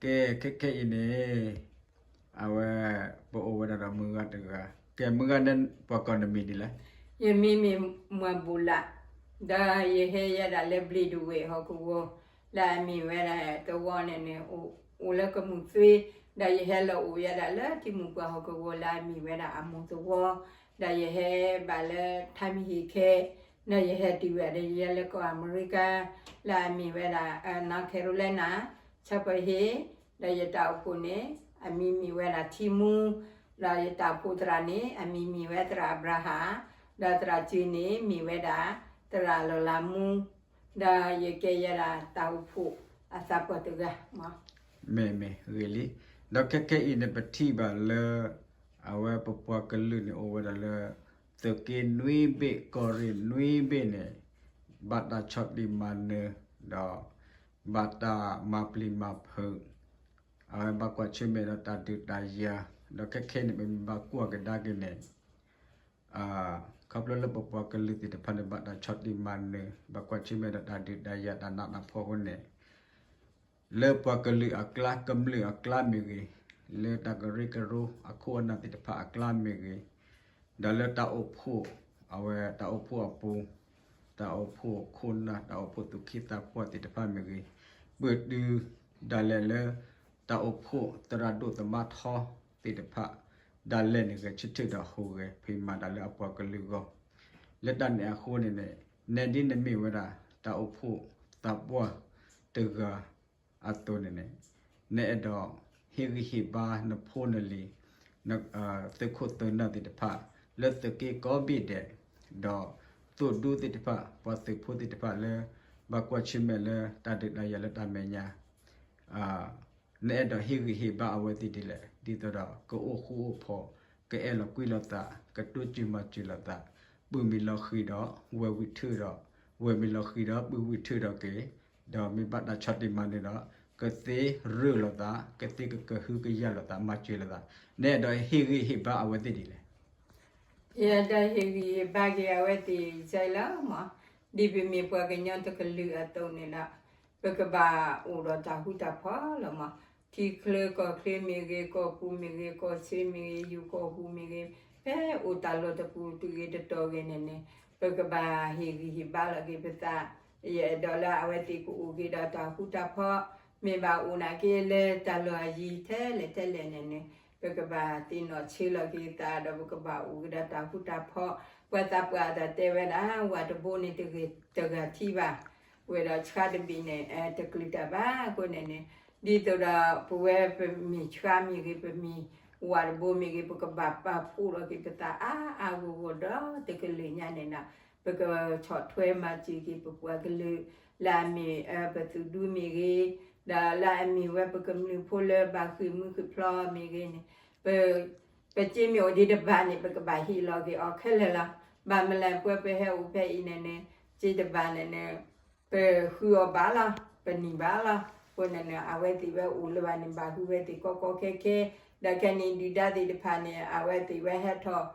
ကဲ ခဲခဲအံၤန့ၣ် အဝဲ ပအိၣ်ဝဲဒၣ်ဒီးမုၢ်ဂၤတဂၤ, ကဲ မုၢ်ဂၤန့ၣ် ပှၤကိးနမံၤဒ်လဲၣ်. ယမံၤမ့ၢ်မွၤဘူလး, ဒီးယဟဲယဲဒၣ်လၢဘျံးဒဝဲၢ်ဟီၣ်ကဝီၤ လၢအမ့ၢ်ဝဲဒၣ်သဝီန့ၣ်န့ၣ် အိၣ်လၢကမူၣ်သွ့, ဒီးယဟဲလီၤအိၣ်ဝဲဒၣ်လၢထံမုၢ်ပှၢ်ဟီၣ်ကဝီၤလၢအမ့ၢ်ဝဲဒၣ်အမိၢ်သဝီ, ဒီးယဟဲဘၣ်လၢထါမံၤဟ့ၣ်ခဲ, ဒီးယဟဲတုၤဝဲဒၣ်ဒီးယဲလၢကီၢ်အမဲရကၤ လၢအမ့ၢ်ဝဲဒၣ် North Carolina ဆၢပၢၤဟ့ၣ်, ဒီးယတၢ်အိၣ်ဖှိၣ်န့ၣ် အမံၤမ့ၢ်ဝဲဒၣ်ထံမူ, ဒီးယတၢ်အိၣ်ဖှိၣ်သရၣ်န့ၣ် အမံၤမ့ၢ်ဝဲသရၣ်အၤဘြၤဟၣ်, ဒီးသရၣ်စုန့ၣ် မ့ၢ်ဝဲဒၣ် သရၣ်လီၤလးမူ, ဒီးယကဲယဲဒၣ်တၢ်အိၣ်ဖှိၣ်အသးပှၢ်တဂၤမး. မ့ၢ်မ့ၢ်ဂ့ၤလံ, ဒီးခဲခဲအံၤန့ၣ် ပထံၣ်ဘၣ်လၢ အဝဲပပှၤကလုာ်န့ၣ်အိၣ်ဝဲဒၣ်လၢ သုးက့နွံဘ့ၣ် ကီၢ်ရ့ၣ်နွံဘ့ၣ်န့ၣ် ဘၣ်တၢ်ဆီၣ်တံၢ်မၤနၢၤ ဒီး ဘၣ်တၢ်မၤပျံၤမၤဖုး အဝဲဘၣ်ကွၢ်ဆၢၣ်မဲာ်ဒီးတၢ်ဒုးတၢ်ယၤ, ဒီးခဲခဲအံၤန့ၣ် ပမ့ၢ်ဘၣ်ကွၢ်ကဒါက့ၤန့ၣ် ခီဖျိလၢပပှၤကလုာ်သ့ၣ်တဖၣ်န့ၣ် ဘၣ်တၢ်ဆီၣ်တံၢ်မၤနၢၤ ဘၣ်ကွၢ်ဆၢၣ်မဲာ်ဒီးတၢ်ဒုးတၢ်ယၤတၢ်နးတၢ်ဖှီၣ်အဃိန့ၣ် လၢပှၤကလုာ်အကျါ ကမျၢၢ်အကျါမ့ၢ်ဂ့ၤ, လၢတၢ်ကရၢကရိအခိၣ်အနၢ်သ့ၣ်တဖၣ်အကျါမ့ၢ်ဂ့ၤ, ဒီးလၢတၢ်အိၣ်ဖှိၣ် အဝဲတၢ်အိၣ်ဖှိၣ်အပူၤ, တၢ်အိၣ်ဖှိၣ်ခိၣ်နၢ် တၢ်အိၣ်ဖှိၣ်သူၣ်က့သးပှၢ်သ့ၣ်တဖၣ်မ့ၢ်ဂ့ၤ, ပတုၤဒၣ်လဲာ်လၢ တၢ်အိၣ်ဖှိၣ်သရၣ်ဒိၣ်သမါထီသ့ၣ်တဖၣ် ဒၣ်လဲာ်န့ၣ်ဂဲၤဆၢထၢၣ်ဒီးဟူးဂဲၤဖံးမၤတၢ်လၢအပှၤကလုာ်အဂီၢ်, လၢတၢ်န့ၣ်အဃိန့ၣ်န့ၣ် နဲဒ်နမ့ၢ်ဝဲဒၣ် တၢ်အိၣ်ဖှိၣ်သးပှၢ်တဂၤအသိးန့ၣ်န့ၣ် နအဲၣ်ဒိးဟ့ၣ်ဂံၢ်ဟ့ၣ်ဘါနဖိနလံၤ သုးခိၣ်သုးနၢ်သ့ၣ်တဖၣ် လၢသုးက့ကိးဘ့ၣ်ဒဲး, ဒီးသုးဒူသ့ၣ်တဖၣ် ပှၤသုးဖိသ့ၣ်တဖၣ်လၢ ဘၣ်ကွၢ်ဆၢၣ်မဲာ်လၢတၢ်ဒုးတၢ်ယၤလၢတၢ်မဲာ်ညါ နအဲၣ်ဒိးဟ့ၣ်ဂံၢ်ဟ့ၣ်ဘါအဝဲသ့ၣ်ဒ်လဲၣ်, ဒ်သိးဒီးကအိၣ်ဃူအိၣ်ဖိး, ကအဲၣ်လီၤကွံလိာ်သး, ကတိစၢၤမၤစၢၤလိာ်သး, ပုၢ်မ့ၢ်လီၤဃံၤဒီး ဝဲၢ်ဝံၣ်ထၢၣ်ဒီး, ဝဲၢ်မ့ၢ်လီၤဃံၤဒီး ပုၢ်ဝံၣ်ထၢၣ်ဒီးက့ၤ, ဒီးမ့ၢ်ဘၣ်တၢ်ဆီၣ်တံၢ်မၤနၢၤဒီး ကသ့ရၢၢ်လိာ်သး, ကသ့ကကဟုကယာ်လိာ်သး မၤစၢၤလိာ်သး, နအဲၣ်ဒိးဟ့ၣ်ဂံၢ်ဟ့ၣ်ဘါအဝဲသ့ၣ်ဒ်လဲၣ်. ယအဲၣ်ဒိးဟ့ၣ်ဂံၢ်ဟ့ၣ်ဘါက့ၤအဝဲသ့ၣ်ဒ်လဲၣ်မး, ဒ်ပမ့ၢ်ပှၤကညီတကလုာ်အသိးန့ၣ်ဒီး ပကဘၣ်အိၣ်ဒီးတၢ်ဃူတၢ်ဖိးလီၤမး, ထံချၢကီၢ်ချၢမ့ၢ်ဂ့ၤ, ကီၢ်ပူၤမ့ၢ်ဂ့ၤ, ကီၢ်ဆၢမ့ၢ်ဂ့ၤ, ယူၤကီၢ်ပူၤမ့ၢ်ဂ့ၤ, ဖဲအိၣ်တၢ်လီၢ်တပူၤတဂ့ၤတတီၤဂ့ၤန့ၣ်န့ၣ် ပကဘၣ်ဟ့ၣ်ဂံၢ်ဟ့ၣ်ဘါလီၤက့ၤပသး, ယအဲၣ်ဒိးလၢအဝဲသ့ၣ်ကအိၣ်က့ၤဒီးတၢ်ဃူတၢ်ဖိး, မ့ၢ်ဘၣ်အိၣ်နာ်က့လၢတၢ်လီၢ်အယံၤထဲလဲၣ်ထဲလဲၣ်န့ၣ်န့ၣ် ပကဘၣ်သ့ၣ်နီၣ်ဆၢလီၤက့ၤသးဒီးပကဘၣ်အိၣ်က့ၤဒီးတၢ်ဃူတၢ်ဖိး, ပှၤသးပှၢ်အတၢ်တဲဝဲဒၣ် ဝၤတဘိန့ၣ်တဂ့ၤတဂၤထံၣ်ဘၣ်, ဝဲဒီးဆှါတဘ့ၣ်န့ၣ် တကလုာ်တၢ်ဘၣ်အဃိန့ၣ်န့ၣ်, ဒ်သိးဒီးပဝဲပမ့ၢ်ဆှါမ့ၢ်ဂ့ၤ ပမ့ၢ်ဝၤတဘိမ့ၢ်ဂ့ၤ ပကဘၣ်ပာ်ဖှိၣ်လီၤက့ၤပသးအါအါဂီၢ်ဂီၢ်ဒီးတကလုာ်ညါန့ၣ်ဒီး ပကဆီၣ်ထွဲမၤစၢၤက့ၤပပှၤကလုာ် လၢအမ့ၢ်ပသုးဒူမ့ၢ်ဂ့ၤ, ဒီးလၢအမ့ၢ်ဝဲပကမျၢၢ်ဖိလၢဘၣ်ဃ့ၢ်မှံဟ့ၣ်ဖျိးမ့ၢ်ဂ့ၤန့ၣ်, ပ ပစ့မ့ၢ်အိၣ်ဒံးတဘၣ်န့ၣ် ပကဘၣ်ဟ့ၣ်လီၤက့ၤအီၤခဲလၢာ်လီၤ. ဘၣ်မနုၤလဲၣ် ပဝဲပဟဲအိၣ်ဖဲအံၤန့ၣ်န့ၣ် စ့တဘၣ်န့ၣ်န့ၣ် ပဃုအီၤဘၣ်လီၤ, ပနံၤဘၣ်လီၤ. အဃိန့ၣ်န့ၣ် အဝဲသ့ၣ်ဝဲအိၣ်လၢၤဘၣ်န့ၣ် ဘၣ်ဃုဝဲသ့ၣ်ကီကီခဲခဲ, ဒီးခဲနံၤဒုၣ်ဒါသ့ၣ်တဖၣ်န့ၣ် အဝဲသ့ၣ်ဝဲဟဲထီၣ်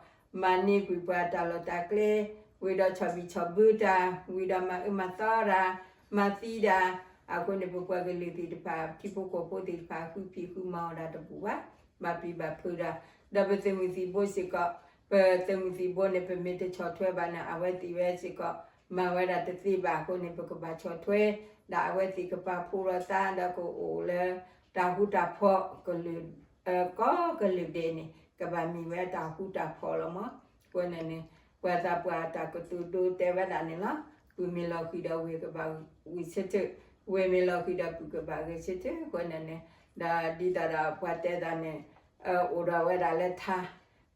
မၤန့ၢ်ကွံာ်ပှၤတၢ်လီၢ်တၢ်ကျဲ, ဝံၤဒီးဆီၣ်ဘံၣ်ဆီၣ်ဘၢတၢ်, ဝံၤဒီးမၤအၢမၤသီတၢ်, မၤသံတၢ်, အဃိန့ၣ် ပပှၤကလုာ်သ့ၣ်တဖၣ် ထံဖိကီၢ်ဖိသ့ၣ်တဖၣ် ဃုဖံးဃုမၤအီၣ်ဒၣ်တဘူၣ်ဘၣ်, ဘၣ်ပျံၤဘၣ်ဖုးတၢ်, ဒီးပသုးမုၢ်သံၣ်ဘိစ့ၢ်ကီး, ပသုးမုၢ်သံၣ်ဘိန့ၣ် ပမ့ၢ်တဆီၣ်ထွဲဘၣ်န့ၣ် အဝဲသ့ၣ်ဝဲစ့ၢ်ကီး မၤဝဲဒၣ်တသ့ဘၣ်အဃိန့ၣ် ပကဘၣ်ဆီၣ်ထွဲ, ဒီးအဝဲသ့ၣ်ကပာ်ဖှိၣ်လိာ်သး ဒီးကအိၣ်လၢတၢ်ဃူတၢ်ဖိး ကလုာ် ကိးကလုာ်ဒဲးန့ၣ် ကဘၣ်မ့ၢ်ဝဲတၢ်ဃူတၢ်ဖိးလီၤမး. အဃိန့ၣ်န့ၣ် ပှၤသးပှၢ်တၢ်ကတိၤဒိတဲဝဲဒၣ်န့ၣ်လီၤ. ပုၢ်မ့ၢ်လီၤဃံၤဒီးဝဲၢ်ကဘၣ်ဝံၤဆၢထၢၣ်, ဝဲၢ်မ့ၢ်လီၤဃံၤဒီးပုၢ်ကဘၣ်ဂဲၤဆၢထၢၣ် အဃိန့ၣ်န့ၣ်, ဒီးဒ်သိးဒီးပှၤတဲသးန့ၣ် အိၣ်ဒီးဝဲဒၣ်လၢထါ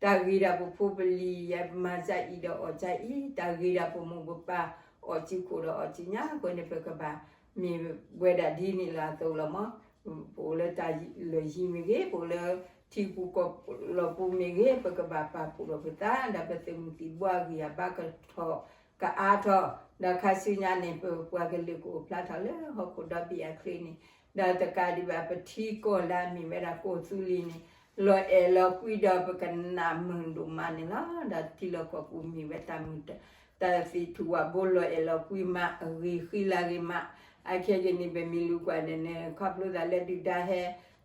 တၢ်ဂ့ၤဒီးပဖိပလံၤ ယမၤစၢ်အံၤဒီးအီၣ်စၢ်အံၤ, တၢ်ဂ့ၤဒီးပမိၢ်ပပၢ် အီၣ်စုခိၣ်ဒီးအီၣ်စုညါ အဃိန့ၣ် ပကဘၣ်မ့ၢ်ဝဲဒၣ်ဒ်န့ၣ်လၢအသိးလီၤမး. ပအိၣ်လၢတၢ်လီၢ်ယံၤမ့ၢ်ဂ့ၤ, ပအိၣ်လၢထံပူၤကီၢ်လီၢ်ပူၤမ့ၢ်ဂ့ၤ, ပကဘၣ်ပာ်ဖှိၣ်ဒီးပသး ဒီးပသုးမုၢ်သံၣ်ဘိအဂံၢ်အဘါကထီၣ်ကအါထီၣ်, ဒီးခါဆူညါန့ၣ် ပပှၤကလုာ်ကအိၣ်ဖျါထီၣ်လၢဟီၣ်ခိၣ်ဒီဘ့ၣ်အချ့န့ၣ်, ဒီးတကးဒံးဘၣ်ပထံကီၢ်လၢအမ့ၢ်ဝဲဒၣ်ကီၢ်သူလ့ၤန့ၣ် လီၤအဲၣ်လီၤကွံဒီးပကနၣ်မုာ်ဒိၣ်မးန့ၣ်လီၤ. ဒီးထံလီၢ်ကီၢ်ပူၤမ့ၢ်ဝဲတၢ်မုာ် တၢ်သ့ၣ်ထူၣ်ဝၣ်ဘိလီၤအဲၣ်လီၤကွံမး အဂ့ၤဃံလၤဂ့ၤမး, အခဲကနံၣ် ပမ့ၢ်လူၤကွၢ်န့ၣ်န့ၣ် ခီဖျိသးလၢဒုၣ်ဒါဟဲ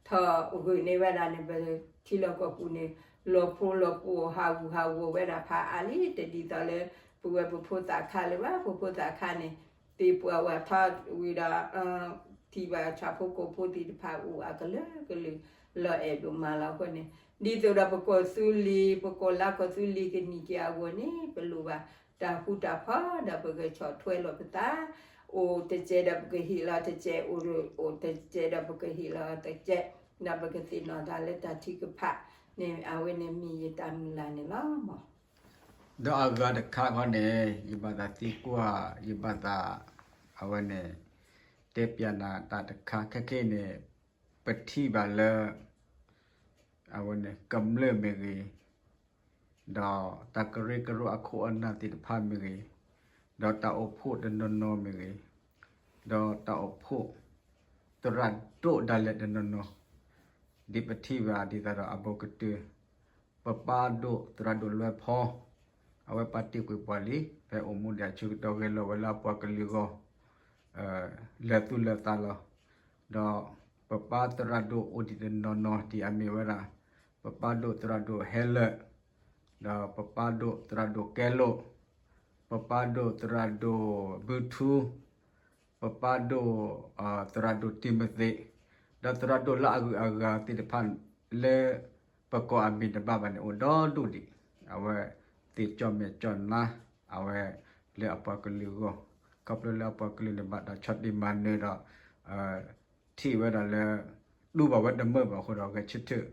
ထီၣ်ဂုာ်န့ၢ်ဝဲဒၣ်န့ၣ် ပထံလီၢ်ကီၢ်ပူၤန့ၣ် လီၤဖိလီၤပှီၢ် ဟးဂူာ်ဟးဂီၤဝဲဒၣ်ဖးအါလံ တဒ်သိးလၢ ပဝဲပဖိသၣ်ခါလၢၤဘၣ်. ပဖိသၣ်ခါန့ၣ် သ့ၣ်ပှၢ်ဝဲထီၣ်ဝံၤဒီး ထံၣ်ဘၣ်ဆၣ်ဖိကီၢ်ဖိသ့ၣ်တဖၣ်အိၣ်အကလုာ်ကလုာ် လီၤအဲၣ်ဒိၣ်မးလီၤအဃိန့ၣ် ဒ်သိးဒီးပကီၢ်သူလ့ၤ ပကီၢ်လါကီၢ်သူလ့ၤကနံၣ်က့ၤအဂီၢ်န့ၣ် ပလိၣ်ဘၣ်တၢ်ဃူတၢ်ဖိး ဒီးပကဆီၣ်ထွဲလီၤပသး အိၣ်တစဲးဒီးပကဟ့ၣ်လီၤတစဲး အိၣ်အိၣ်တစဲးဒီးပကဟ့ၣ်လီၤတစဲး ဒီးပကသ့ၣ်နီၣ်တၢ်လၢတၢ်ထုကဖၣ်န့ၣ် အဝဲန့ၣ်မ့ၢ်ယတၢ်မုၢ်လၢ်န့ၣ်လီၤမး. ဒီးအဂၤတခါခီန့ၣ် ယဘၣ်သးသံကွၢ် ယဘၣ်သး အဝဲန့ၣ် တဲပျးနၤတၢ်တခါ ခဲကနံၣ်န့ၣ် ပထံၣ်ဘၣ်လၢ အဝဲန့ၣ် ကမျၢၢ်မ့ၢ်ဂ့ၤ, ဒီးတၢ်ကရၢကရိအခိၣ်အနၢ်သ့ၣ်တဖၣ်မ့ၢ်ဂ့ၤ, ဒီးတၢ်အိၣ်ဖှိၣ်တနီၤနီၤမ့ၢ်ဂ့ၤ, ဒီးတၢ်အိၣ်ဖှိၣ် သရၣ်ဒိၣ်ဒၣ်လဲာ်တနီၤနီၤ, ဒ်ပထံၣ်ဘၣ်ဒ်သိးဒီးအဘူးကတၢၢ် ပပၢ်ဒိၣ်သရၣ်ဒိၣ်လွဲဖီ အဝဲပာ်တ့ၢ်ကွံာ်ပှၤလံ ဖဲအိၣ်မူဒံးအဆၢကတီၢ်ဂဲၤလိာ်ဝဲလၢအပှၤကလုာ်အဂီၢ် လၢသူၣ်လၢသးလီၤ. ဒီးပပၢ်သရၣ်ဒိၣ်အိၣ်ဒံးတနီၤနီၤ ဒ်အမ့ၢ်ဝဲဒၣ် ပပၢ်ဒိၣ်သရၣ်ဒိၣ်ဟဲလၢာ်, ဒီးပပၢ်ဒိၣ်သရၣ်ဒိၣ်ကဲလိာ်, ပပၢ်ဒိၣ်သရၣ်ဒိၣ်ဘုထူ, ပပၢ်ဒိၣ် သရၣ်ဒိၣ်တံၤမသ့း, ဒီးသရၣ်ဒိၣ်လၢအဂုၤအဂၤသ့ၣ်တဖၣ်လၢ ပကိးအမံၤတဘၣ်ဘၣ်န့ၣ် အိၣ်ဒီဒူၣ်ဒံး, အဝဲသ့ၣ်ကၠီၣ်မဲာ်ကၠီၣ်နါ အဝဲလၢအပှၤကလုာ်အဂီၢ်, ခီဖျိလၢအပှၤကလုာ်န့ၣ်ဘၣ်တၢ်ဆီၣ်တံၢ်မၤနၢၤဒီး ထံၣ်ဝဲဒၣ်လၢ တူၢ်ဘၣ်ဝဲတမုာ်ဘၣ်အဃိဒီး ဂဲၤဆၢထၢၣ်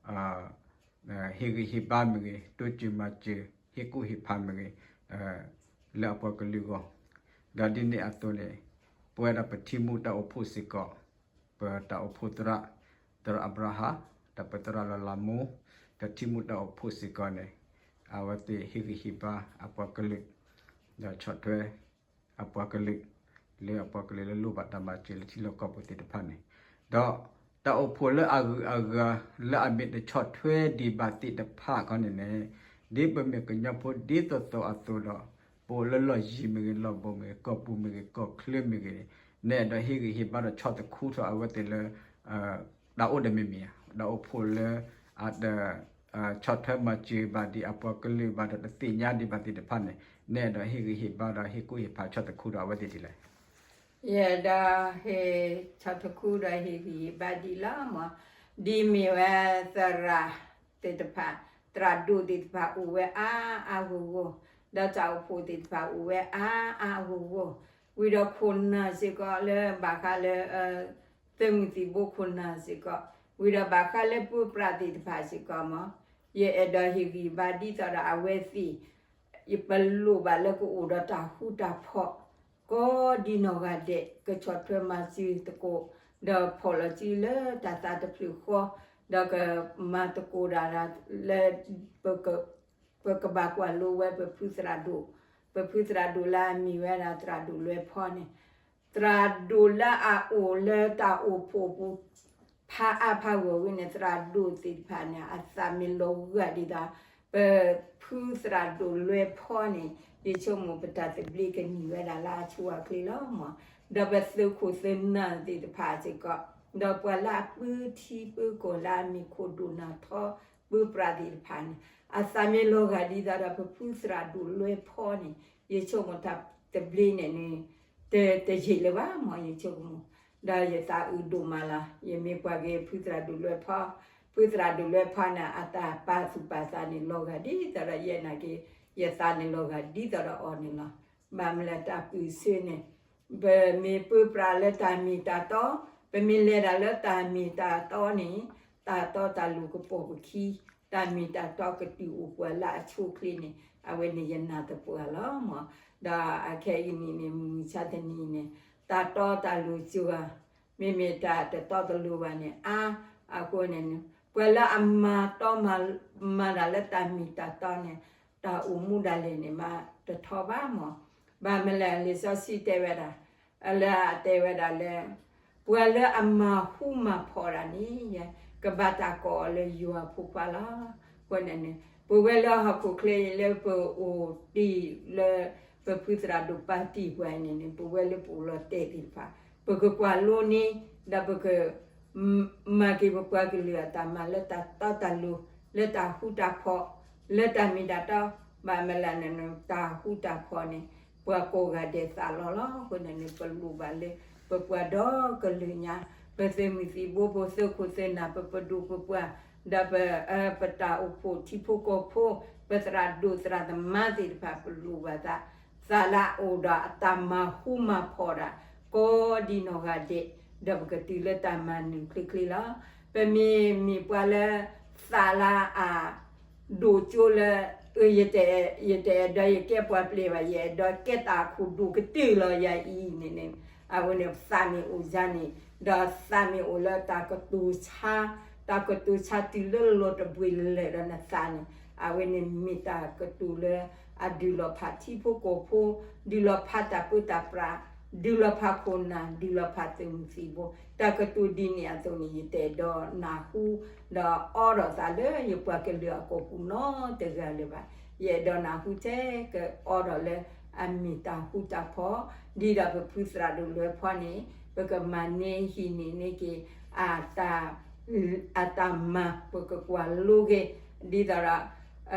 ဟ့ၣ်ဂံၢ်ဟ့ၣ်ဘါမ့ၢ်ဂ့ၤ, တိစၢၤမၤစၢၤ, ဟ့ၣ်ကူၣ်ဟ့ၣ်ဖးမ့ၢ်ဂ့ၤ, လၢအပှၤကလုာ်အဂီၢ်, ဒီးဒ်န့ၣ်အသိးန့ၣ် ပဝဲဒၣ်ပထံမူတၢ်အိၣ်ဖှိၣ်စ့ၢ်ကီး, ပတၢ်အိၣ်ဖှိၣ်သရၣ်, သရၣ်အၤဘြၤဟၣ်, ဒီးပသရၣ်လီၤလးမူ, ဒီးထံမူတၢ်အိၣ်ဖှိၣ်စ့ၢ်ကီးန့ၣ် အဝဲသ့ၣ်ဟ့ၣ်ဂံၢ်ဟ့ၣ်ဘါအပှၤကလုာ်, ဒီးဆီၣ်ထွဲ အပှၤကလုာ်, လၢအပှၤကလုာ်လၢလိၣ်ဘၣ်တၢ်မၤစၢၤလၢထံလီၢ်ကီၢ်ပူၤသ့ၣ်တဖၣ်န့ၣ်, ဒီးတၢ်အိၣ်ဖှိၣ်လၢအဂုၤအဂၤလၢအမ့ၢ်တဆီၣ်ထွဲဒံးဘၣ်သ့ၣ်တဖၣ်ခီန့ၣ်န့ၣ်, ဒ်ပမ့ၢ်ကညီဖိဒ်သိးသိးအသိးဒီး, ပအိၣ်လၢလီၢ်ယံၤမ့ၢ်ဂ့ၤ, လီၢ်ဘူးမ့ၢ်ဂ့ၤ, ကီၢ်ပူၤမ့ၢ်ဂ့ၤ, ကီၢ်ချၢမ့ၢ်ဂ့ၤ, နအဲၣ်ဒိးဟ့ၣ်ဂံၢ်ဟ့ၣ်ဘါဒီးဆီၣ်သခူထီၣ်အဝဲသ့ၣ်လၢ တၢ်အိၣ်တမံၤမံၤဧါ, တၢ်အိၣ်ဖှိၣ်လၢ အတ ဆီၣ်ထွဲမၤစၢၤဘၣ်ဒံးအပှၤကလုာ်ဘၣ်ဒီးတသ့ၣ်ညါဒံးဘၣ်သ့ၣ်တဖၣ်န့ၣ်, နအဲၣ်ဒိးဟ့ၣ်ဂံၢ်ဟ့ၣ်ဘါဒီးဟ့ၣ်ကူၣ်ဟ့ၣ်ဖးဆီၣ်သခူဒီးအဝဲသ့ၣ်ဒ်လဲၣ်. ယအဲၣ်ဒိးဟ့ၣ်ဆီၣ်သခူဒီးဟ့ၣ်ဂံၢ်ဟ့ၣ်ဘါဒံးလီၤမး, ဒ်မ့ၢ်ဝဲသရၣ်သ့ၣ်တဖၣ်, သရၣ်ဒိၣ်သ့ၣ်တဖၣ်အိၣ်ဝဲအါအါဂီၢ်ဂီၢ်, ဒီးတၢ်အိၣ်ဖှိၣ်သ့ၣ်တဖၣ်အိၣ်ဝဲအါအါဂီၢ်ဂီၢ်, ဝံၤဒီးခိၣ်နၢ်စ့ၢ်ကီးလၢဘၣ်ဃးလၢ သုးမုၢ်သံၣ်ဘိခိၣ်နၢ်စ့ၢ်ကီး, ဝံၤဒီးဘၣ်ဃးလၢပၢပြးသ့ၣ်တဖၣ်စ့ၢ်ကီးမး, ယအဲၣ်ဒိးဟ့ၣ်ဂံၢ်ဘါဒ်သိးဒီးအဝဲသ့ၣ် ယပလိၣ်ဘၣ်လၢကအိၣ်ဒီးတၢ်ဃူတၢ်ဖိး ကိးဒံနီၢ်ဂၤဒဲး ကဆီၣ်ထွဲမၤစၢၤသကိး, ဒီးဖီၣ်လီၤစုလၢတၢ်သးတဖျၢၣ်ဃီ, ဒီးကမၤသကိးဒၣ်လၢ ပကဘၣ်ကွၢ်လိဝဲပဖုသရၣ်ဒိၣ်, ပဖုသရၣ်ဒိၣ်လၢအမ့ၢ်ဝဲဒၣ်သရၣ်ဒိၣ်လွဲဖီန့ၣ်, သရၣ်ဒိၣ်လၢအအိၣ်လၢတၢ်အိၣ်ဖှိၣ်ပူၤ ဖးအါဖးဂီၢ်ဝဲန့ၣ် သရၣ်ဒိၣ်သ့ၣ်တဖၣ်န့ၣ် အသးမ့ၢ်လီၤဂာ်ဒ်သိး ပဖုသရၣ်ဒိၣ်လွဲဖီန့ၣ် ယဆိကမိၣ်ပတၢ်သဘျ့ကန့ၢ်ဝဲဒၣ်လၢအဆိအချ့လီၤမး, ဒီးပသုးခိၣ်သုးနၢ်သ့ၣ်တဖၣ်စ့ၢ်ကီး, ဒီးပှၤလၢအပၢထံပၢကီၢ်လၢအမ့ၢ်ခိၣ်ဒိၣ်နၢ်ထီ ပၢပြးသ့ၣ်တဖၣ်န့ၣ် အသးမ့ၢ်လီၤဂာ်ဒ်သိးဒီးပဖုသရၣ်ဒိၣ်လွဲဖီန့ၣ် ယဆိကမိၣ်တၢ်သဘျ့န့ၣ်န့ၣ် တယံာ်လၢၤဘၣ်မး ယဆိကမိၣ်, ဒီးယသးအုးဒိၣ်မးလီၤ. ယမ့ၢ်ကွၢ်က့ၤဖုသရၣ်ဒိၣ်လွဲဖီ, ဖုသရၣ်ဒိၣ်လွဲဖီန့ၣ် အတၢ်ပာ်သူၣ်ပာ်သးန့ၣ် လီၤဂာ်ဒ်သိးဒီးယဲနာ်က့ၤ ယသးန့ၣ်လီၤဂာ်ဒ်သိးဒီးအီၤန့ၣ်လီၤ. ဘၣ်မနုၤလဲၣ်တၢ်ပၢၢ်ဆၢန့ၣ် ပမ့ၢ်ပၢပြးလၢတၢ်မ့ၢ်တၢ်တီ, ပမ့ၢ်လဲၤဒၣ်လၢတၢ်မ့ၢ်တၢ်တီန့ၣ် တၢ်တီတၢ်လိၤကပိာ်ပခံ, တၢ်မ့ၢ်တၢ်တီကတုၤအိၣ်ပှၤလၢအဆိအချ့န့ၣ် အဝဲန့ၣ်ယနာ်သပှၢ်လီၤမး. ဒီးအခဲအံၤန့ၣ်န့ၣ် မုၢ်မဆါတနံၤန့ၣ် တၢ်တီတၢ်လိၤစှၤ, မ့မ့ၢ်တၢ်တတီတလိၤဘၣ်န့ၣ် အါ, အဃိန့ၣ် ပှၤလၢအမၤတီမၤ, မၤတၢ်လၢတၢ်မ့ၢ်တၢ်တီန့ၣ် တၢ်အိၣ်မူဒၣ်လဲာ်န့ၣ် မၤတထီဘၣ်မး. ဘၣ်မနုၤလဲၣ် လံာ်စီဆှံတဲဝဲဒၣ် လၢအတဲဝဲဒၣ်လၢ ပှၤလၢအမၤဟူမၤဖီၣ်တၢ်န့ၣ် ကဘၣ်တၢ်ကိးအီၤလၢယွၤအဖိခွါလီၤ. အဃိန့ၣ်န့ၣ် ပဝဲလၢဟီၣ်ခိၣ်ချၢအံၤလၢပအိၣ်တ့ၢ်လၢ ပဖုသရၣ်ဒိၣ်ပာ်တ့ၢ်ပှၤအံၤန့ၣ်န့ၣ် ပဝဲလၢပအိၣ်လီၤတဲာ်သ့ၣ်တဖၣ် ပကကွၢ်လိန့ၣ် ဒီးပက မၤက့ၤပပှၤကလုာ်အတၢ်မၤလၢတၢ်တီတၢ်လိၤ, လၢတၢ်ဃူတၢ်ဖိး, လၢတၢ်မ့ၢ်တၢ်တီ, ဘၣ်မနုၤလဲၣ်န့ၣ် တၢ်ဃူတၢ်ဖိးန့ၣ် ပှၤကိးဂၤဒဲးသးလီၤလီၤ. အဃိန့ၣ်န့ၣ် ပလိၣ်ဘၣ်လၢ ပပှၤဒီကလုာ်ညါ, ပသုးမုၢ်သံၣ်ဘိ, ပသုးခိၣ်သုးနၢ်, ပပဒိၣ်ပပှၢ်, ဒီးပ ပတၢ်အိၣ်ဖှိၣ်ထံဖိကီၢ်ဖိ, ပသရၣ်ဒိၣ်သရၣ်သမါသ့ၣ်တဖၣ် ပလိၣ်ဘၣ်သး သးလၢအအိၣ်ဒီးအတၢ်မၤဃူမၤဖိးတၢ် ကိးဒံနီၢ်ဂၤဒဲး, ဒီးပကတုၤလၢတၢ်မၤနၢၤချ့ချ့လီၤ. ပမ့ၢ်မ့ၢ်ပှၤလၢ သးလၢအ ဒိၣ်ကၠိလၢ ယတအဲၣ်ဒိးယကဲပှၤပျဲၢ်ဘၣ်, ယအဲၣ်ဒိးကဲတၢ်အခိၣ်ဒိၣ်ကတၢၢ်လီၤယၤအံၤန့ၣ်န့ၣ်, အဝဲန့ၣ်သးမ့ၢ်အိၣ်ယၤန့ၣ်, ဒီးသးမ့ၢ်အိၣ်လၢတၢ်ကတိၤဆါ, တၢ်ကတိၤဆါတုၤလၢလီၤတဘှ့ၣ်လၢာ်ဒီးနသးန့ၣ်, အဝဲန့ၣ်မ့ၢ်တၢ်ကတိၤလၢ အဒုးလီၤဖးထံဖိကီၢ်ဖိ, ဒုးလီၤဖးတၢ်ပၢတၢ်ပြး, ဒုးလီၤဖးခိၣ်နၢ်, ဒုးလီၤဖးသုးမုၢ်သံၣ်ဘိ, တၢ်ကတိၤဒ်န့ၣ်အသိးန့ၣ် ယတအဲၣ်ဒိးနၢ်ဟူ ဒီးအီဒီးသးလၢယပှၤကလုာ်အကိာ်ပူၤနီတဂၤလၢၤဘၣ်. ယအဲၣ်ဒိးနၢ်ဟူထဲကအီဒီးလၢအမ့ၢ်တၢ်ဃူတၢ်ဖိး, ဒ်ဒီးပဖုသရၣ်ဒိၣ်လွဲဖီန့ၣ် ပကမၤန့ၢ်ဟံးန့ၢ်န့ၢ်က့ၤ အတၢ်မၤ ပကကွၢ်လိက့ၤ ဒ်သိးဒီး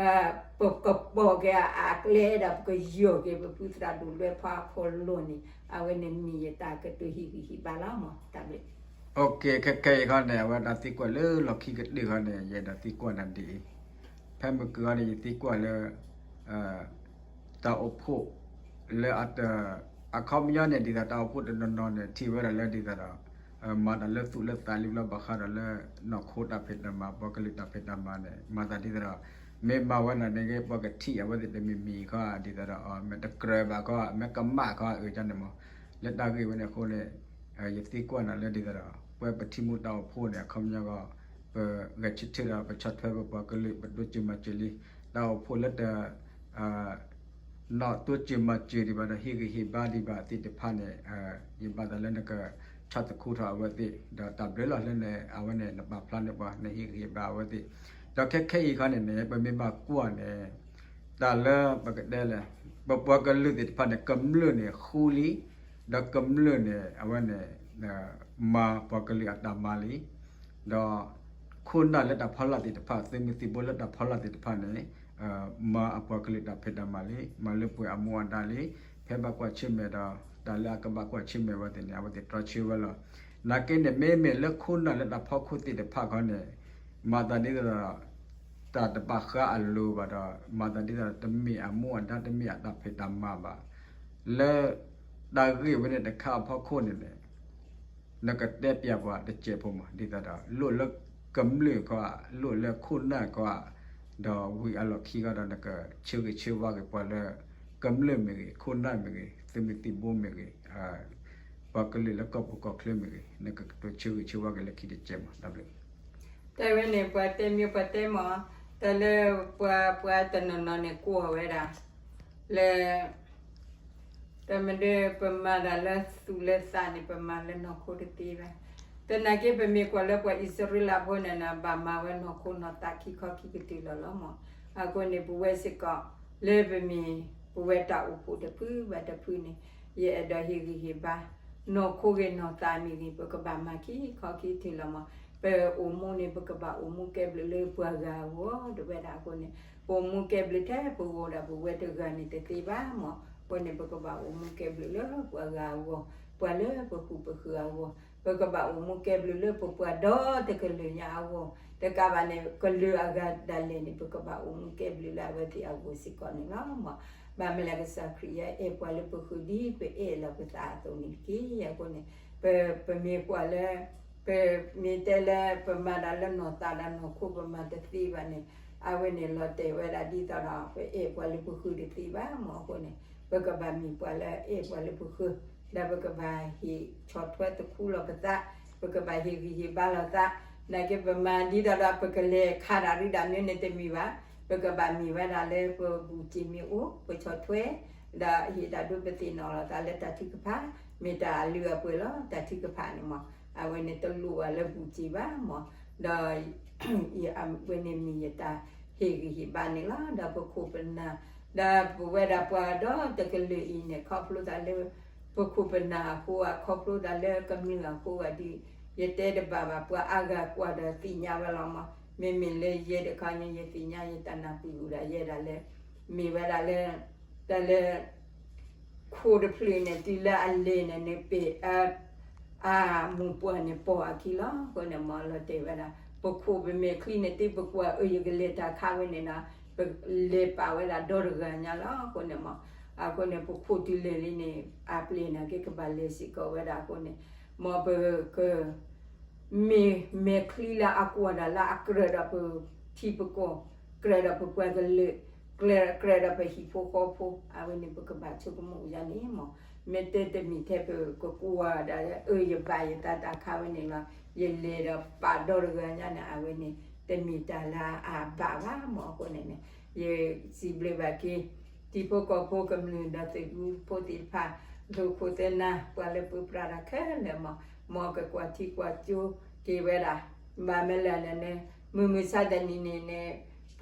ပကပိာ်က့ၤအကျဲဒီး ပကယီၢ်က့ၤပဖုသရၣ်ဒိၣ်လွဲဖီအခိၣ်လိၤန့ၣ် အဝဲန့ၣ်မ့ၢ်ယတၢ်ကတိၤဟ့ၣ်ဂံၢ်ဟ့ၣ်ဘါလီၤမး တၢ်ဘျုး ခဲခဲအံၤခီန့ၣ် အဝဲတၢ်သံကွၢ်လၢလီၢ်ခံကတၢၢ်ခီန့ၣ် ယအဲၣ်ဒိးသံကွၢ်နၤဒ်အံၤ, ဖဲမုၢ်ကၢၤခီန့ၣ် ယသံကွၢ်လၢ တၢ်အိၣ်ဖှိၣ်လၢ အခီပညီန့ၣ် ဒ်သိးတၢ်အိၣ်ဖှိၣ်တနီၤနီၤန့ၣ် ထံၣ်ဝဲဒၣ်လၢဒ်သိးဒီး မၤတၢ်လၢသူၣ်လၢသးလံဘျီဘၣ်ဃးဒီးလၢ နီၢ်ခိတၢ်ဖံးတၢ်မၤ ပှၤကလုာ်တၢ်ဖံးတၢ်မၤန့ၣ် မၤသးဒ်သိးဒီး မ့ၢ်မၤဝဲဒၣ်န့ၣ်ဂ့ၤ ပှၤကထံၣ်အဝဲသ့ၣ်တမံၤမံၤခီ ဒ်သိးဒီး မ့ၢ်တကြၢးဘၣ်ခီ မ့ၢ်ကမၣ်ခီအုးကန့ၣ်မး လၢတၢ်ဂ့ၢ်ဝဲန့ၣ်အဃိန့ၣ် ယသံကွၢ်နၤလၢဒ်သိးဒီး ပဝဲပထံၣ်မူတၢ်အိၣ်ဖှိၣ်န့ၣ် အခီပညီဂီၢ် ပဂဲၤဆၢထၢၣ်ဒီးပဆီၣ်ထွဲပပှၤကလုာ် ပဒိးစၢၤမၤစၢၤလံ တၢ်အိၣ်ဖှိၣ်လၢတ နီၢ်တိစၢၤမၤစၢၤဒံးဘၣ်ဒီး ဟ့ၣ်ဂံၢ်ဟ့ၣ်ဘါဒံးဘၣ်သ့ၣ်တဖၣ်န့ၣ် ယဘၣ်သးလၢနကဆီၣ်သခူထီၣ်အဝဲသ့ၣ် ဒီးတၢ်ဘျုးလီၤလၢန အဝဲန့ၣ် နပာ်ဖျါန့ၢ်ပှၤ နဟ့ၣ်ဂံၢ်ဟ့ၣ်ဘါအဝဲသ့ၣ် ဒီးခဲခဲအံၤခီန့ၣ်န့ၣ် ပမ့ၢ်ဘၣ်ကွၢ်န့ၣ် တၢ်လၢပကတဲလဲၣ် ပပှၤကလုာ်သ့ၣ်တဖၣ်န့ၣ် ကမျၢၢ်န့ၣ်ဃူလံ ဒီးကမျၢၢ်န့ၣ် အဝဲန့ၣ် မၤပှၤကလုာ်အတၢ်မၤလံ ဒီး ခိၣ်နၢ်လၢတၢ်ဖီလာ်သ့ၣ်တဖၣ် သုးမုၢ်သံၣ်ဘိလၢတၢ်ဖီလာ်သ့ၣ်တဖၣ်န့ၣ် မၤအပှၤကလုာ်တၢ်ဖံးတၢ်မၤလံ မၤလၢပှဲၤအမူအဒါလံ ဖဲဘၣ်ကွၢ်ဆၢၣ်မဲာ်ဒီး တၢ်လၢအကဘၣ်ကွၢ်ဆၢၣ်မဲာ်ဝဲသ့ၣ်န့ၣ် အဝဲသ့ၣ်တြီဆၢဝဲလီၤ. နာ်က့န့ၣ် မ့မ့ၢ်လၢခိၣ်နၢ်လၢတၢ်ဖီခိၣ်သ့ၣ်တဖၣ်ခီန့ၣ် မၤသးဒ်သိးဒီး တၢ်တဘၣ်ဃးအလိၤဘၣ်ဒီး မၤသးဒ်သိးဒီး တမ့ၢ်အမူအဒါ တမ့ၢ်အတၢ်ဖံးတၢ်မၤဘၣ် လၢ တၢ်ဂ့ၢ်ဝဲန့ၣ်တခါအဖီခိၣ်န့ၣ်န့ၣ် နကတဲပျးပှၤတစဲးဖိမး ဒ်သိးဒီး လိၣ်လၢကမျၢၢ်ခီ လိၣ်လၢခိၣ်နၢ်ခီ ဒီးဝံၤအလီၢ်ခံခီဒီး နကဆၢဂ့ၤဆၢဝါက့ၤပှၤလၢ ကမျၢၢ်မ့ၢ်ဂ့ၤ ခိၣ်နၢ်မ့ၢ်ဂ့ၤ သုးမုၢ်သံၣ်ဘိမ့ၢ်ဂ့ၤ ပှၤကလုာ်လၢကီၢ်ပူၤကီၢ်ချၢမ့ၢ်ဂ့ၤ နကတိၤဆၢဂ့ၤဆၢဝါက့ၤလၢခံတစဲးမး တၢ်ဘျုး တၢ်ဝဲန့ၣ် ပှၤတဲမ့ၢ်ပှၤတဲမး တၢ်လၢပှၤပှၤတနီၤနီၤန့ၣ် ကွၢ်ဝဲဒၣ် လၢ တမ့ၢ်ဒီး ပမၤတၢ်လၢသူၣ်လၢသးန့ၣ် ပမၤလၢနီၢ်ခိတသ့ဘၣ်. သနာ်က့ ပမ့ၢ်ကွၢ်လၢပှၤအံၣ်စရ့လးဖိန့ၣ် ဘၣ်မၤဝဲနီၢ်ခိနီၢ်သးခံခီခံကတၢၢ်လီၤလီၤမး. အဃိန့ၣ် ပဝဲစ့ၢ်ကီး လၢပမ့ၢ်ပဝဲတၢ်အိၣ်ဖှိၣ်တဖုဘၣ်တဖုန့ၣ် ယအဲၣ်ဒိးဟ့ၣ်ဂံၢ်ဟ့ၣ်ဘါ နီၢ်ခိဂ့ၤနီၢ်သးမ့ၢ်ဂ့ၤ ပကဘၣ်မၤခံခီခံကတၢၢ်လီၤမး. ပအိၣ်မူန့ၣ် ပကဘၣ်အိၣ်မူကဲဘျုးလၢပှၤဂၤအဂီၢ် တဝဲဒၣ်အဃိန့ၣ် ပအိၣ်မူကဲဘျုးထဲပဂီၢ်ဒီးပဝဲတဂၤန့ၣ်တသ့ဘၣ်မး. အဃိန့ၣ် ပကဘၣ်အိၣ်မူကဲဘျုးလၢပှၤဂၤအဂီၢ် ပှၤလၢပဃုာ်ပဃုာ်အဂီၢ် ပကဘၣ်အိၣ်မူကဲဘျုးလၢပပှၤဒီတကလုာ်ညါအဂီၢ် တကးဘၣ်န့ၣ် ကလုာ်အဂၤဒၣ်လဲာ်န့ၣ် ပကဘၣ်အိၣ်မူကဲဘျုးလၢအဝဲသ့ၣ်အဂီၢ်စ့ၢ်ကီးန့ၣ်လီၤမး. ဘၣ်မနုၤလဲၣ် ကစၢ်ခရံာ်ယအဲၣ်ပှၤလၢပဃုာ်ဒ်ပအဲၣ်လီၤပသးအသိးန့ၣ်တက့ၢ်. အဃိန့ၣ် ပ ပမ့ၢ်ကွၢ်လၢ ပမ့ၢ်တဲလၢ ပမၤတၢ်လၢနီၢ်သးဒီးနီၢ်ခိပမၤတသ့ဘၣ်န့ၣ် အဝဲန့ၣ်လီၤတဲာ်ဝဲဒၣ်ဒ်သိးဒီး ပအဲၣ်ပှၤလၢပဃုာ်တသ့ဘၣ်မး. အဃိန့ၣ် ပကဘၣ်မ့ၢ်ပှၤလၢအအဲၣ်ပှၤလၢပဃုာ် ဒီးပကဘၣ်ဟ့ၣ်ဆီၣ်ထွဲသခူလီၤပသး ပကဘၣ်ဟ့ၣ်ဂံၢ်ဟ့ၣ်ဘါလီၤသး နာ်က့ပမၤဒ်သိးဒီး ပကလဲၤခးတၢ်ရ့ဒၣ်မ့ၢ်န့ၣ်တမ့ၢ်ဘၣ်. ပကဘၣ်မ့ၢ်ဝဲဒၣ်လၢပဘူၣ်စ့ၢ်မ့ၢ်အိၣ် ပဆီၣ်ထွဲ ဒီးဟ့ၣ်တၢ်ဒိပသ့ၣ်နီၣ်လီၤသးလၢတၢ်ထုကဖၣ် မ့ၢ်တၢ်အလုၢ်အပှ့ၤလီၤ တၢ်ထုကဖၣ်န့ၣ်မး. အဝဲန့ၣ်တလိၣ်ဘၣ်လၢဘူၣ်စ့ၢ်ဘၣ်မး ဒီး အဝဲန့ၣ်မ့ၢ်ယတၢ်ဟ့ၣ်ဂံၢ်ဟ့ၣ်ဘါန့ၣ်လီၤ. ဒီးပခိၣ်ပနၢ် ဒီးပဝဲဒၣ်ပှၤဒီတကလုာ်အံၤန့ၣ် ခီဖျိသးလၢ ပခိၣ်ပနၢ်အဃိဧါ ခီဖျိတၢ်လၢကမျၢၢ်အဃိဧါဒ် ယတဲတဘၣ်ဘၣ် ပှၤအါဂၤကွၢ်ဒီးသ့ၣ်ညါဝဲလီၤမး. မ့မ့ၢ်လၢယဲတခါန့ၣ် ယသ့ၣ်ညါယတၢ်နၢ်ပၢၢ်အိၣ်ဒၣ်ယဲဒၣ်လၢ မ့ၢ်ဝဲဒၣ်လၢ တၢ်လၢ ခိၣ်တဖျၢၣ်န့ၣ် တုၤလၢအလဲၤန့ၣ်န့ၣ် ပ့ၢ် အမိၢ်ပှၢ်န့ၣ်ပိာ်အခံလီၤ. အဃိန့ၣ် မ်လီၤတဲာ်ဝဲဒၣ် ပခိၣ်ပမဲာ်ချံန့ၣ် တုၤပကွၢ်အၢ ယကလဲၤတၢ်ခါဝဲန့ၣ်ဒီး ပလဲၤပာ်ဝဲဒၣ်ဒီတဂၤညါလီၤ. အဃိန့ၣ်မ် အဃိန့ၣ် ပခိၣ်တုၤလဲၤလံန့ၣ် အပျဲၢ်န့ၣ်က့ ကဘၣ်လဲၤစ့ၢ်ကီးဝဲဒၣ်အဃိန့ၣ် မ်ပက မ့ၢ်မဲာ်ချံလၢအကွၢ်တၢ်လၢအကြၢးဒီးပထံပကီၢ်, ကြၢးဒီးပပှၤကလုာ်, ကြၢးဒီးပဟံၣ်ဖိဃီဖိ အဝဲန့ၣ် ပကဘၣ်ဆိကမိၣ်ယါန့ၣ်မး. မ့ၢ်တဲတမ့ၢ်ထဲပကကွၢ်ဒၣ်လၢ အၢ ယဘၣ်ယသးတၢ်ခါဝဲန့ၣ်လီၤ. ယလဲၤဒီးပာ်ဒီတဂၤညါန့ၣ် အဝဲန့ၣ် တမ့ၢ်တၢ်လၢအဘၣ်ဘၣ်မး. အဃိန့ၣ်န့ၣ် ယစံးဘျုးဘၣ်က့ၤ ထံဖိကီၢ်ဖိကမျၢၢ်ဒီးသုးဖိသ့ၣ်တဖၣ် သုးခိၣ်သဲနါ ပှၤလၢပၢပြးတၢ်ခဲလၢာ်မး, မ်ကကွၢ်ထံကွၢ်ကၠိက့ၤဝဲဒၣ် ဘၣ်မနုၤလဲၣ်န့ၣ် မုၢ်မဆါတနံၤန့ၣ်န့ၣ် ပ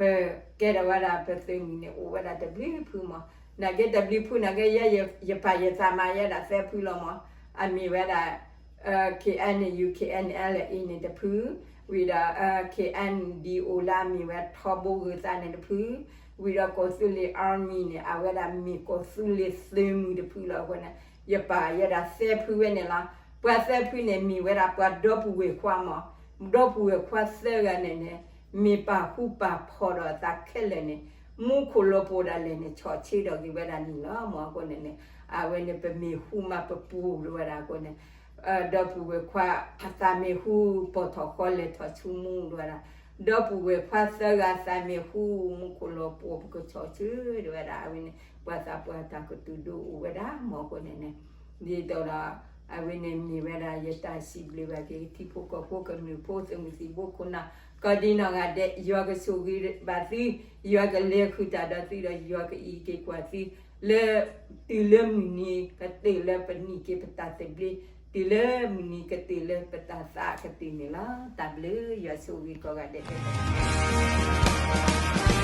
ကဲထီၣ်ဝဲဒၣ်ပသုးမုၢ်န့ၣ် အိၣ်ဝဲဒၣ်တဘျုးဖုမး, နာ်က့တဘျုးဖုနာ်က့ ယဲယပာ်ယသးမၤယဲဒၣ်သၢဖုလီၤမး, အမ့ၢ်ဝဲဒၣ် KNU KNLA န့ၣ်တဖု, ဝံၤဒီး KNDO လၢအမ့ၢ်ဝဲထီဘိဂုၤသးန့ၣ်တဖု, ဝံၤဒီးကီၢ်သူလ့ၤ Army န့ၣ် အဝဲဒၣ်မ့ၢ်ကီၢ်သူလ့ၤသုးမုၢ်တဖုလီၤ. အဃိန့ၣ် ယပာ်ယဲဒၣ်သၢဖုဝဲန့ၣ်လီၤ. ပှၤသၢဖုန့ၣ် မ့ၢ်ဝဲဒၣ်ပှၤဒီပုၢ်ဝဲၢ်ခွါမး, ဒီပုၢ်ဝဲၢ်ခွါသၢဂၤန့ၣ်န့ၣ် မ့ၢ်ပာ်ဃူပာ်ဖိးဒီးအသးခဲလၢာ်န့ၣ် မူခိၣ်လီၤပှီၢ်ဒၣ်လဲာ်န့ၣ် ဆီၣ်ဆၢဒီးဂ့ၤဝဲဒၣ်န့ၣ်လီၤမး. အဃိန့ၣ်န့ၣ် အဝဲန့ၣ်ပမ့ၢ်ဃူမးပပူၤဝဲဒၣ်အဃိန့ၣ် ဒီပုၢ်ဝဲၢ်ခွါ အသးမ့ၢ်ဃူပိာ်ထီၣ်ဃီလဲၤထီၣ်ဆူမူဒၣ်ဝဲဒၣ်, ဒီပုၢ်ဝဲၢ်ခွါသၢဂၤသးမ့ၢ်ဃူ မူခိၣ်လီၤပှီၢ်ပကဆီၣ်ဆၢဒၣ်ဝဲဒၣ် အဝဲန့ၣ် ပှၤသးပှၢ်တၢ်ကတိၤဒိအိၣ်ဝဲဒၣ်မး. အဃိန့ၣ်န့ၣ် ဒ်သိးဒီး အဝဲန့ၣ်မ့ၢ်ဝဲဒၣ်ယတၢ်စံးဘျုးဘၣ်က့ၤ ထံဖိကီၢ်ဖိကမျၢၢ်ဖိသုးမုၢ်သံၣ်ဘိခိၣ်နၢ် ကိးဒံနီၢ်ဂၤဒဲး ယွၤကဆိၣ်ဂ့ၤဘၣ်သု, ယွၤကလဲၤဃုာ်တၢ်ဒီးသုဒီး ယွၤကအံးက့ၤကွၢ်သု လၢ တုၤလၢမုၢ်နံၤကတၢၢ်လၢပနံၤက့ၤပတၢ်သဘျ့, တုၤလၢမုၢ်နံၤကတၢၢ်လၢပတၢ်သးကတုၤန့ၣ်လီၤ. တၢ်ဘျုးယွၤဆိၣ်ဂ့ၤကိးဂၤဒဲးတက့ၢ်.